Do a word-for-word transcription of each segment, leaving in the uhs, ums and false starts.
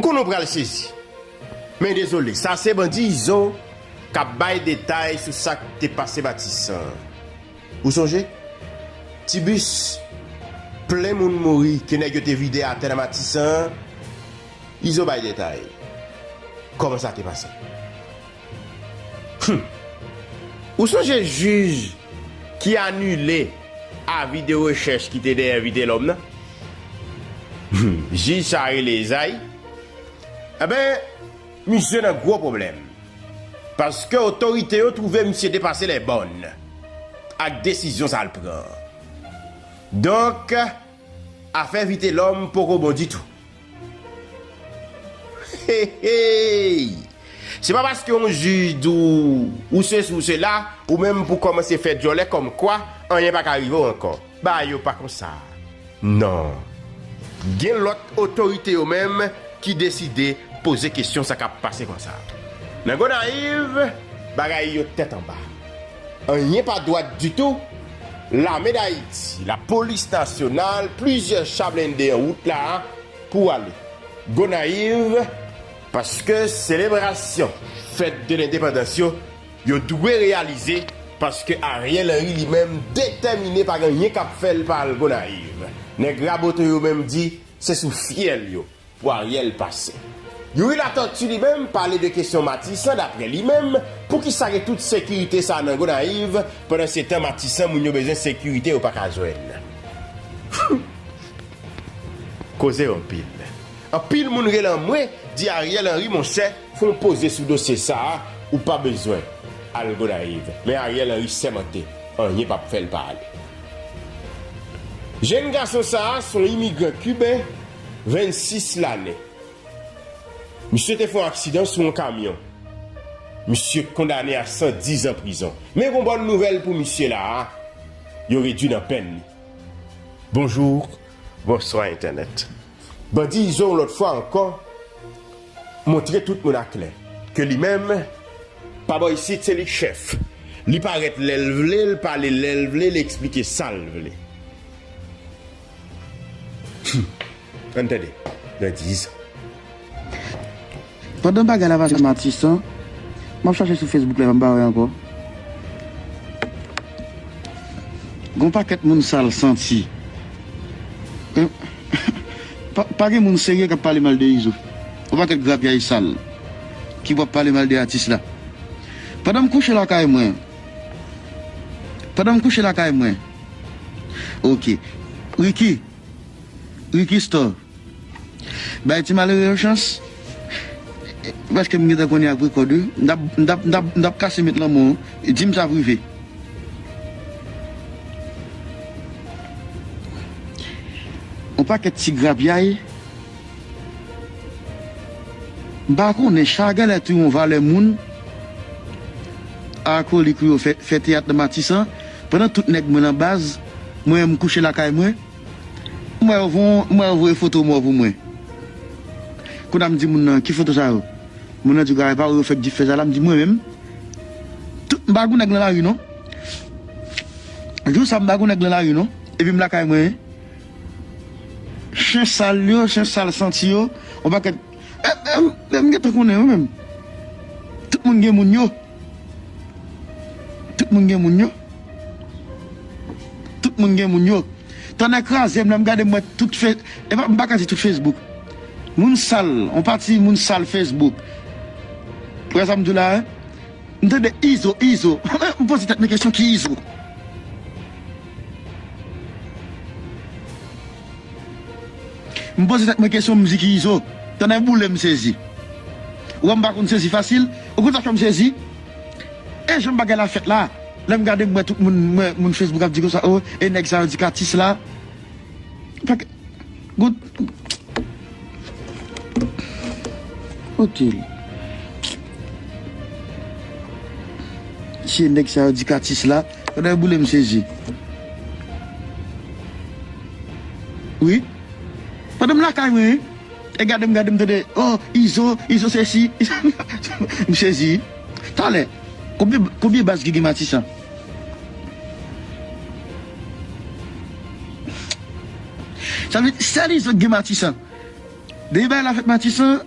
Konnen w pral sezi. Men dezole, sa se bandi Izo k ap bay detay sou sa k te pase Matisan. Ou sonje? Ti bis plen moun mouri ke nèg yo te vide atè nan Matisan an. Izo bay detay. Kòman sa te pase? Hum. Ou sonje jij ki anile avi de rechèch ki te dèyè Vitelhomme nan? Hum. Jij sa rele Ezay. Enben, misye nan gwo pwoblèm. Paske otorite yo twouve misye depase lè bòn ak desizyon sa l pran. Donk, afè Vitelhomme poko bon ditou. Hey, hey! Se pa paske yon jij di w ou sesi ou sela, ou menm pou kòmanse fè djòlè kòmkwa anyen pa ka rive w ankò. Bagay yo pa konsa. Non. Gen lòt otorite yo menm ki deside poze kesyon sa k ap pase konsa. Nan Gonayiv, bagay yo tèt anba. Anyen pa dwat ditou. Lame Dayiti, lapolis nasyonal, plizyè cha blende an wout la a pou ale Gonayiv, paske selebrasyon fèt de lendepandans yo, yo dwe reyalize, paske Ariel Henry li menm detèmine pa gen anyen k ap fè l pa al Gonayiv. Nèg Raboto yo menm di se sou fyèl yo pou Ariel pase. Youri Latortue li menm pale de kesyon Matisan, daprè li menm, poukisa gen tout sekirite sa nan Gonayiv, pandan se tan Matisan moun yo bezwen sekirite yo pa ka jwenn. Koze anpil. Anpil moun rele anmwe, di Ariel Henry, monchè, fè yon poze sou dosye sa a, ou pa bezwen al Gonayiv. Men Ariel Henry sèmante, anyen p ap fè l pa ale. Jenn gason sa a se yon imigran kiben, vennsis lane. Misye te fè yon aksidan sou yon kamyon. Misye kondane a san diz an prizon. Men gon bòn nouvèl pou misye la a, yo redui nan pèn li. Bonjou, bonswa entènèt. Bandi Izo yon lòt fwa ankò montre tout moun aklè ke li menm, pa bò isit se li k chèf. Li parèt lè l vle, l pale lè l vle, l eksplike sa l vle. Hum. Ann tande, Bandi Izo. Pandan bagay la pase Matisan, m ap chache sou Facebook la, m pa wè ankò. Gon pakèt moun sal santi. Eh, pa, pa gen moun serye k ap pale mal de Izo. Yon pakèt grapyay sal ki p ap pale mal de atis la. Pandan m kouche lakay mwen, pandan m kouche lakay mwen, ok. Ricky, Ricky Store. Bay ti malere yo chans. Paske m gentan konnen ak rekòd wi. M t ap, m t ap, m t ap, m t ap kase met lanmò. Di m sa prive. Yon pakèt ti grapyay. M pa konnen, chak galè tou yon valè moun. Alkolik yo fè, fè teyat nan Matisan. Pandan tout nèg mwen nan baz, mwen menm m kouche lakay mwen. M wè yo voye, m wè yo voye foto mò pou mwen. Kounye a m di moun nan, ki foto sa yo? Moun nan di, gade, pa wè yo fèk di fè sa la, m di, mwen menm. Tout, m pa gon nèg nan lari non. Jou sa m pa gon nèg nan lari non. Epi m lakay mwen. Chen sal yo, chen sal santi yo, yon pakèt. E, e, e, m gentan konnen yo menm. Tout moun gen moun yo. Tout moun gen moun yo. Tout moun gen moun yo. Tonnè kraze m, lè m gade m wè tout fe-, e pa, m pa ka di tout Facebook. Moun sal, yon pati moun sal Facebook. Ou wè sa m di w la, en? M tande Izo, Izo. M poze tèt mwen kesyon, ki Izo? M poze tèt mwen kesyon, m di ki Izo. Tonnè boule m sezi. Ou wè m pa konn sezi fasil. Ou konn sa k fè m sezi? E jan bagay la fèt la. Lè m gade m wè tout moun, m wè moun Facebook ap di konsa, o, e nèg sa yo di k atis la. Fèk, gout. Kote l? Se nèg sa yo di k atis la. Pandan yo boule m sezi. Wi. Pandan m lakay mwen, wi. E gade m, gade m, tande, oh, Izo, Izo sesi. M sezi. Talè, konbyen, konbyen baz ki gen Matisan? Sa vle di, sèl Izo ki gen Matisan. Depi bagay la fèt Matisan,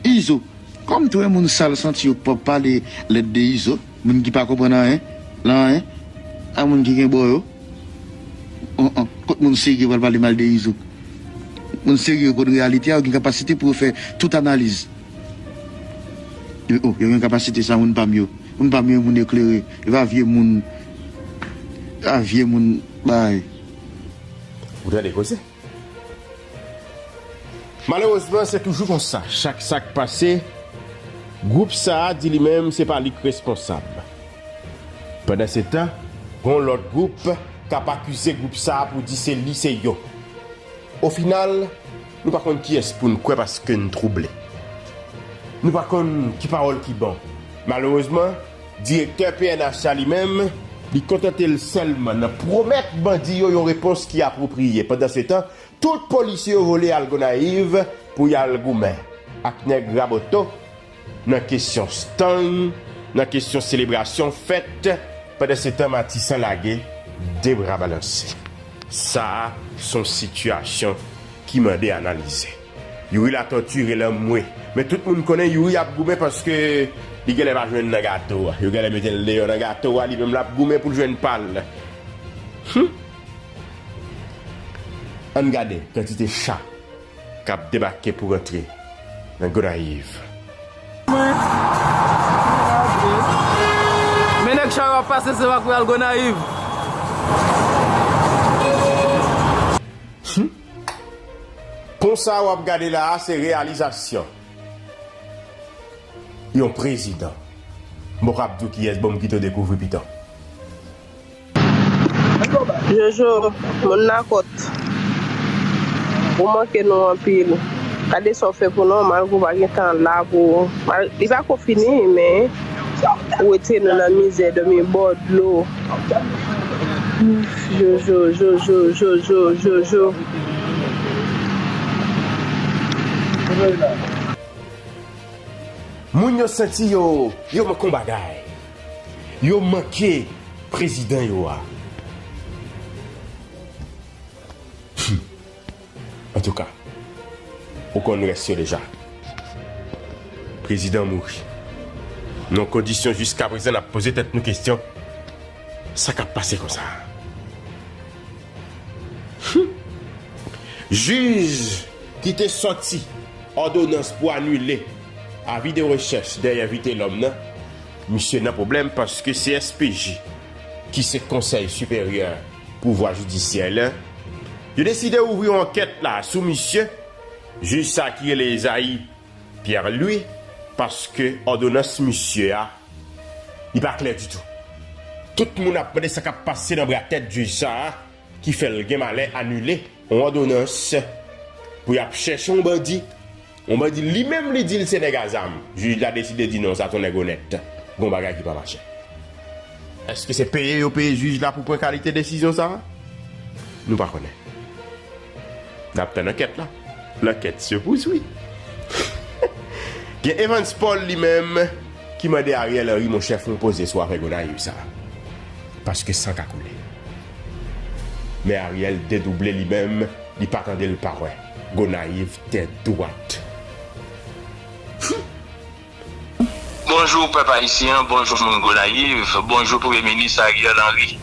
Izo. Kòm tou e moun sal santi yo k pòp pale lèd de Izo, moun ki pa konprann anyen, nan anyen, a moun ki gen bò yo. An, an, kot moun serye pral pale mal de Izo? Moun serye yo konn reyalite a, yo gen kapasite pou yo fè tout analiz. Yo, oh, yo gen kapasite sa, moun pa m yo. Moun pa m yo, moun eklere. E pa vye moun, e pa vye moun bay. Ou tande koze? Malerezman, se toujou konsa. Chak sa k pase, gwoup sa a di li menm se pa li k responsab. Pandansetan, gon lòt gwoup k ap akize gwoup sa a pou di se li, se yo. Ofinal, nou pa konn kiyès pou n kwè paske n twouble. Nou pa konn ki pawòl ki bon. Malerezman, direktè P N H la li menm, li kontante l sèlman nan pwomèt bandi yo yon repons ki apwopriye. Pandansetan, tout polisye yo vole al Gonayiv pou y al goumen ak nèg Raboto nan kesyon stand, nan kesyon selebrasyon fèt. Pandansetan, Matisan lage, de bra balanse. Sa a se yon sitiyasyon ki mande analize. Youri Latortue rele anmwe. Men tout moun konnen Youri ap goumen paske li genlè pa jwenn nan gato a. Yo genlè mete l deyò nan gato a, li menm l ap goumen pou l jwenn pa l. Hum! Ann gade kantite cha k ap debake pou rantre nan Gonayiv. Men nèg cha yo ap pase se pa pou y al Gonayiv. Konsa w ap gade la a, se reyalizasyon yon prezidan. M poko ap di w kiyès, bon, m kite w dekouvri pito. Jojo, moun Nakòt, ou manke nou anpil. Gade sa w fè pou nou, malgre w pa gen tan la pou, mal, li pa ko fini, men ou retire nou nan mizè, dòmi bò dlo. Jojo, Jojo, Jojo, Jojo. Moun yo santi yo, yo manke yon bagay. Yo manke prezidan yo a. Hmm. Antouka, ou konn rès yo deja. Prezidan mouri. Nan kondisyon jiskaprezan n ap poze tèt nou kesyon, sa k ap pase konsa? Hum. Jij ki te sòti òdonans pou anile avi de rechèch dèyè Vitelhomme nan, misye nan pwoblèm paske se S P J ki se Konsèy Siperyè Pouvwa Jidisyè la, yo deside ouvri yon ankèt la sou misye, jij sa ki rele Esaïe Pierre Louis, paske òdonans misye a, li pa klè ditou. Tout moun ap mande sa k ap pase nan bra tèt jij sa a, ki fè l gen malè anile yon òdonans pou y ap chèche yon bandi. Yon bandi, li menm, li di l se nèg a zam. Jij la deside di non, sa se yon nèg onèt. Gon bagay ki pa mache. Èske se peye yo peye jij la pou pran kalite desizyon sa a? Nou pa konnen. N ap tann ankèt la. Lankèt se pouswi. Gen Evans Paul li menm ki mande Ariel Henry, monchè, fè yon poze sou afè Gonayiv sa. Paske san ka koule. Men Ariel dedouble li menm, li pa tande l pa wè. Gonayiv tèt dwat. Bonjou pèp ayisyen an, bonjou moun Gonayiv, bonjou Premye Minis Ariel Henry.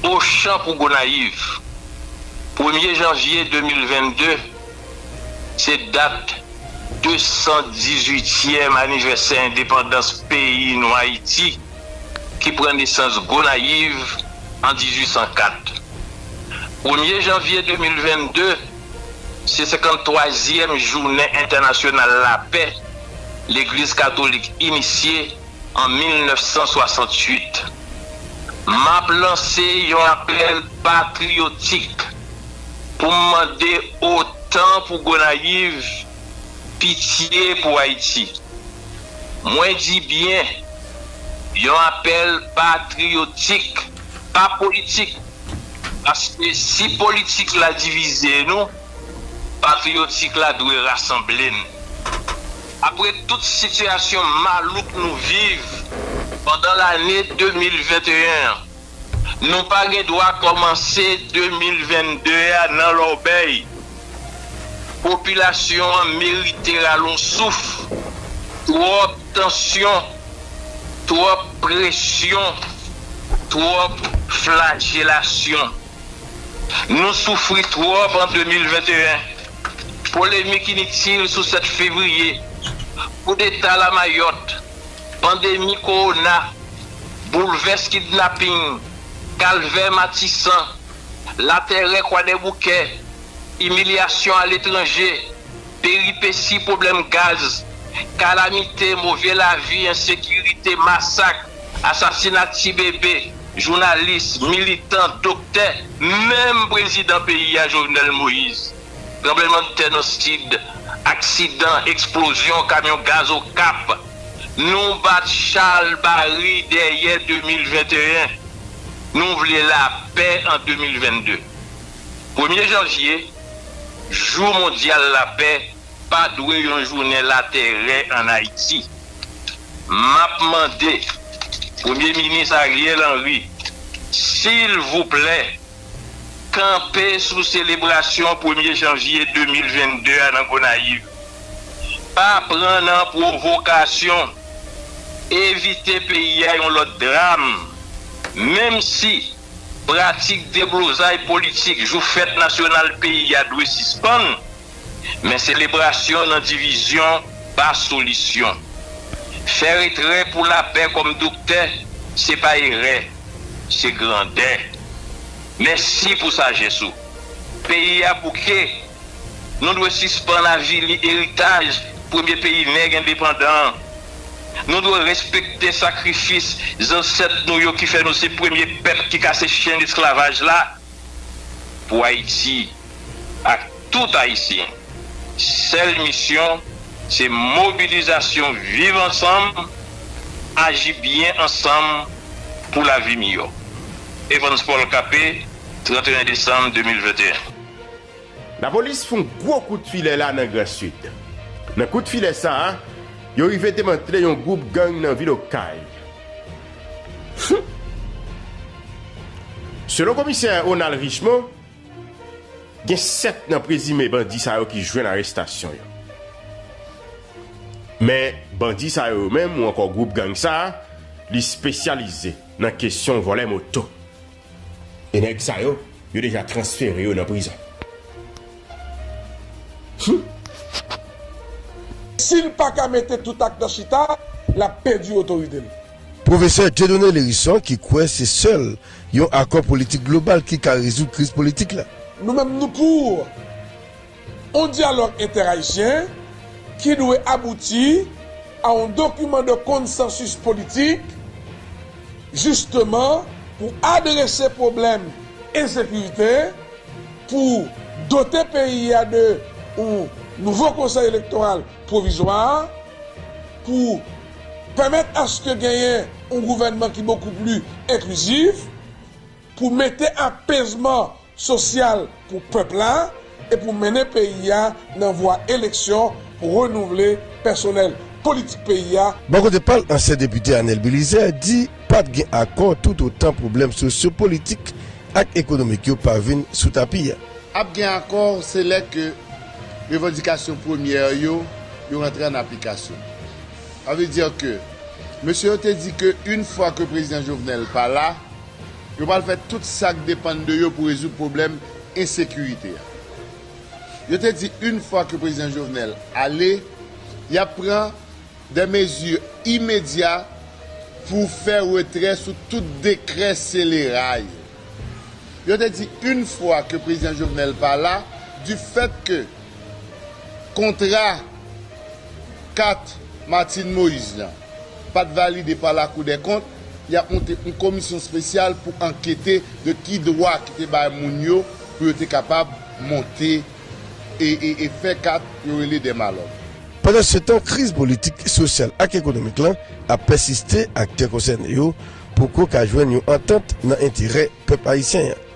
Ochan pou Gonayiv. Premye janvye de mil vennde, se dat de san dizuityèm anivèsè endepandans peyi nou Ayiti ki pran nesans Gonayiv an dizuit san kat. Premye janvye de mil vennde, se senkanntwazyèm jounen entènasyonal lapè Legliz Katolik inisye an mil nèf san swasantuit. M ap lanse yon apèl patriyotik pou m mande otan pou Gonayiv, pitye pou Ayiti. Mwen di byen, yon apèl patriyotik, pa politik. Paske si politik la divize nou, patriyotik la dwe rasanble n. Apre tout sitiyasyon malouk nou viv pandan lane de mil venteyen an, nou pa gen dwa kòmanse de mil vennde a nan lòbèy. Popilasyon an merite rale yon souf. Twòp tansyon, twòp presyon, twòp flajelasyon. Nou soufri twòp an de mil venteyen. Polemik initil sou sèt fevriye, koudeta Lamayòt, pandemi kowona, boulvès kidnaping, kalvè Matisan, latèrè Kwadèboukè, imilyasyon aletranje, peripesi pwoblèm gaz, kalamite, move lavi, ensekirite, masak, asasina ti bebe, jounalis, militan, doktè, menm prezidan peyi a, Jovenel Moïse. Tranblemanntè nan Sid, aksidan, eksplozyon kamyon gaz Okap. Nou bat chalbari dèyè de mil venteyen. Nou vle lapè an de mil vennde. Premye janvye, Jou Mondyal Lapè, pa dwe yon jounen laterè ann Ayiti. M ap mande Premye Minis Ariel Henry, silvouplè, kanpe sou selebrasyon premye janvye de mil vennde a nan Gonayiv. Pa pran nan pwovokasyon. Evite peyi a yon lòt dram. Menm si pratik deblozay politik jou fèt nasyonal peyi a dwe sispann, men selebrasyon nan divizyon pa solisyon. Fè retrè pou lapè kòm doktè, se pa erè, se grandè. Mèsi pou sajès ou. Peyi a bouke. Nou dwe sispann avili eritaj premye peyi nèg endepandan an. Nou dwe respekte sakrifis zansèt nou yo ki fè nou se premye pèp ki kase chenn esklavaj la. Pou Ayiti ak tout Ayisyen, sèl misyon se mobilizasyon, viv ansanm, aji byen ansanm pou lavi miyò. Evans Paul Capé, trannteyen desanm de mil venteyen. Lapolis fè yon gwo kout filè la nan Gran Sid. Nan kout filè sa a, yo rive demantle yon gwoup gang nan vil Okay. Selon komisè Ronald Richemond, gen sèt nan prezime bandi sa yo ki jwenn arestasyon yo. Men bandi sa yo menm, ou ankò gwoup gang sa a, li espesyalize nan kesyon vòlè moto. E nèg sa yo, yo deja transfere yo nan prizon. Hum. Si l pa ka mete tout aktè chita, l ap pèdi otorite l. Pwofesè Dieudonné Lherisson ki kwè se sèl yon akò politik global ki ka rezoud kriz politik la. Nou menm nou pou yon dyalòg entè-ayisyen ki dwe abouti a yon dokiman de konsansis politik, jisteman, pou adrese pwoblèm ensekirite, pou dote peyi a de yon nouvo konsèy elektoral pwovizwa, pou pèmèt aske genyen yon gouvènman ki bokou pli enklizif, pou mete apezman sosyal pou pèp la e pou mennen peyi a nan vwa eleksyon pou renouvle pèsonèl politik peyi a. Bò kote pa l, ansyen depite Anel Belizaire di pa t gen akò toutotan pwoblèm sosyopolitik ak ekonomik yo pa vin sou tapi a. Ap gen akò, se lè ke revandikasyon premyè yo, yo rantre an aplikasyon. Sa vle di ke mesye yo te di ke yon fwa ke prezidan Jovenel pa la, yo pral fè tout sa k depann de yo pou rezoud pwoblèm ensekirite a. Yo te di yon fwa ke prezidan Jovenel ale, y ap pran de mezi imedya pou fè retrè sou tout dekrè selera yo. Yo te di yon fwa ke prezidan Jovenel pa la, du fait que kontra kat Martine Moïse lan pa t valide pa Lakou dè Kont, y ap monte yon komisyon espesyal pou ankete de ki dwa ki te bay moun yo pou yo te kapab monte e, e, e fè kat yo rele dè malòg. Pandansetan, kriz politik, sosyal ak ekonomik lan ap pèsiste, aktè konsène yo poko ka jwenn yon antant nan enterè pèp ayisyen an.